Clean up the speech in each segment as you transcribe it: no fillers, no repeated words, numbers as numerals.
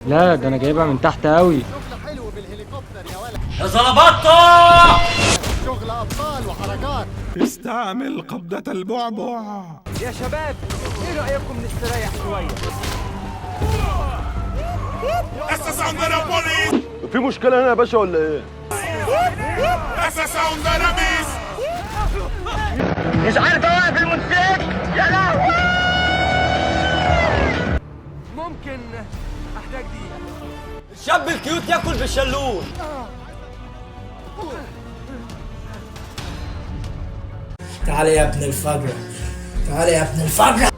لا ده انا جايبها من تحت قوي. شغل حلو بالهليكوبتر يا ولد. يا زلبطة. شغل ابطال وحركات. استعمل قبضة البعبع. يا شباب ايه رأيكم نستريح شوية؟ في مشكلة هنا يا باشا ولا ايه؟ مش عارف اوقف الموتوسيكل يا لهوي. ممكن احتاج دقيقة. الشاب ال cute ياكل بالشلوت. تعالى يا ابن الفجرة، تعالى يا ابن الفجرة.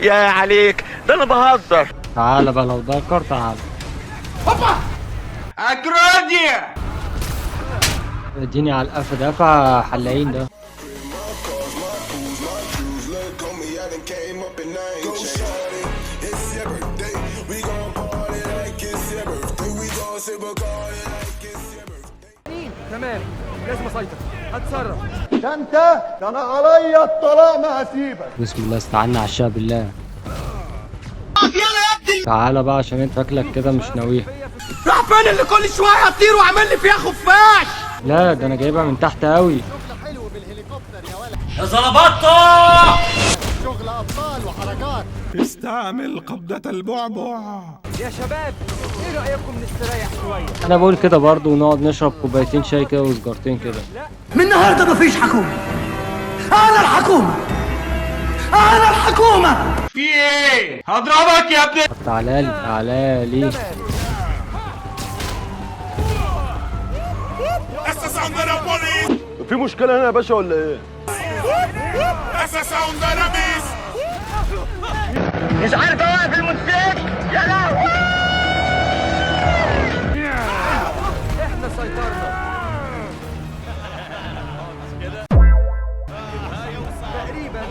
يا عليك ده انا بهزر. تعالى بقى لو ذكر تعالى. هوبا اجراديا. اديني على القفا ده قفا حلاقين ده. تمام لازم اسيطر، هتصرف. ده انت ده انا عليا الطلاق ما هسيبك. بسم الله استعنا على الشعب بالله. تعالى بقى عشان انت شكلك كده مش ناويها. راح فين اللي كل شوية يطير وعامل لي فيها خفاش؟ لا ده انا جايبها من تحت قوي. شغل حلو بالهليكوبتر يا ولد. يا زلبطة. شغل ابطال وحركات. استعمل قبضة البعبع. يا شباب ايه رأيكم نستريح شوية؟ انا بقول كده برضو ونقعد نشرب كوبايتين شاي كده وسجارتين كده. من النهارده مفيش حكومة، أنا الحكومة، أنا الحكومة. في ايه؟ هضربك يا ابني. طب تعالى لي تعالى لي. في مشكلة هنا يا باشا ولا ايه؟ مش عارف اوقف الموتوسيكل يا لهوي. احنا سيطرنا تقريبا.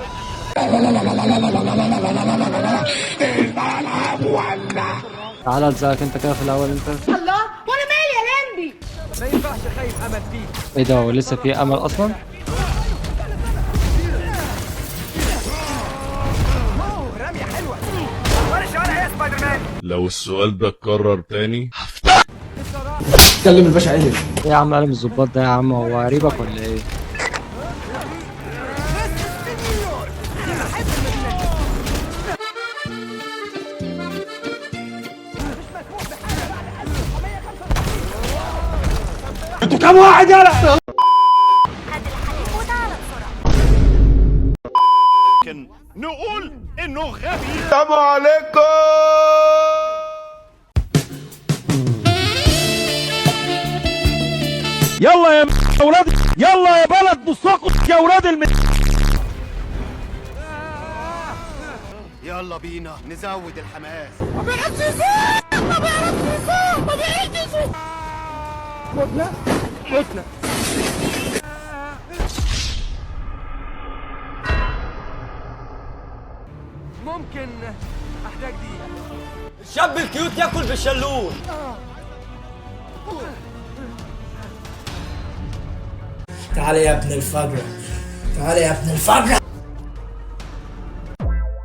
تعالى الزقك انت كده في الاول انت. الله وانا مالي يا لمبي. ما ينفعش خايف امل فيك. ايه ده هو لسه في امل اصلا؟ رمية حلوة. اخبار الشوارع يا سبايدر مان. لو السؤال ده اتكرر تاني كلم الباشا عدل. ايه يا عم قلم الظباط ده يا عم، هو قريبك ولا ايه؟ انتوا كام واحد يالا؟ هات الحليب وتعالى بسرعة. نقول انه غبي. السلام عليكم. يلا يا اولاد، يلا يا بلد نصكم يا اولاد يلا بينا نزود الحماس. متنا. ممكن احتاج دقيقة. الشاب ال cute ياكل بالشلوت. تعالى يا ابن الفجرة، تعالى يا ابن الفجرة.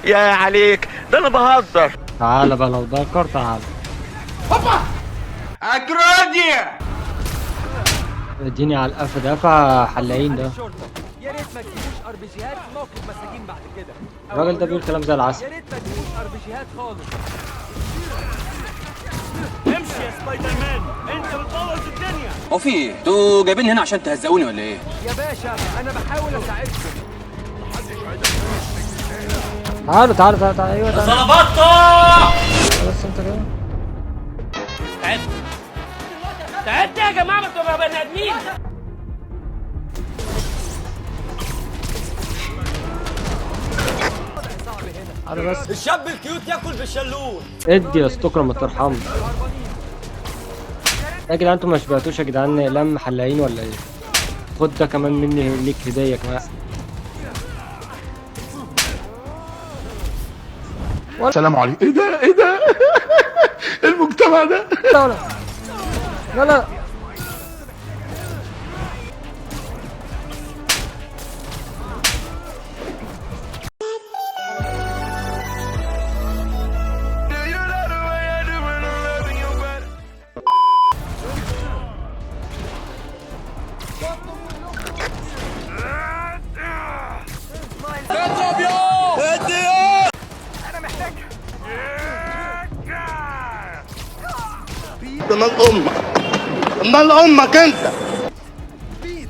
يا عليك ده انا بهزر. تعالى بقى لو ذكر تعالى. هوبا اجراديا. اديني على القفا ده قفا حلاقين ده. يا ريت ما تجيبوش RPG هات في موقف مساجين بعد كده. الراجل ده بيقول كلام زي العسل. يا ريت ما تجيبوش RPG هات خالص. امشي يا سبايدر مان انت بتبوظ الدنيا. هو في ايه؟ انتوا جايبيني هنا عشان تهزقوني ولا ايه؟ يا باشا انا بحاول اساعدكم. تعالوا تعالوا تعالوا تعالوا ايوه يا تعالى زلبطة. بس انت كده. تعبت يا جماعة، ما انتوا بني ادمين. تعالى بس. الشاب ال cute ياكل بالشلوت. ادي يا ستوكر ما ترحمش. يا جدعان انتوا ما شبعتوش يا جدعان لم حلاقين ولا ايه؟ خد ده كمان مني ليك هدية كمان. السلام عليكم. ايه ده ايه ده؟ المجتمع ده. لا لا لا لا. مال امك، مال امك انت. بيت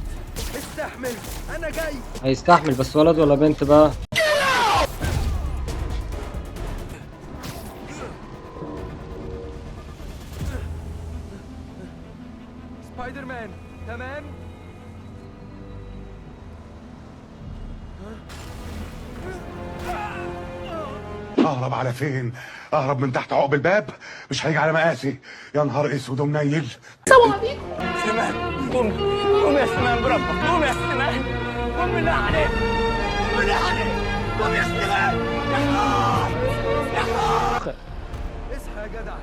استحمل، انا جاي. هيستحمل بس ولد ولا بنت بقى؟ سبايدر مان تمام. اهرب على فين؟ اهرب من تحت عقب الباب؟ مش هيجي على مقاسي. يا نهار اسود ومنيل. سليمان قوم، قوم يا سليمان بربك، قوم يا سليمان، قوم بالله عليك، قوم بالله عليك، قوم يا سليمان. يا حار يا حار. اصحى يا جدع.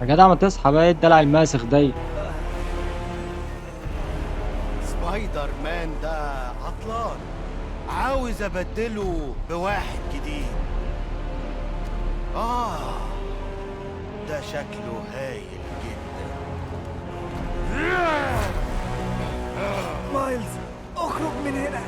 يا جدع ما تصحى بقى، ايه الدلع الماسخ ده؟ سبايدر مان ده عطلان، عاوز ابدله بواحد جديد. ده شكله هايل جدا. مايلز اخرج من هنا.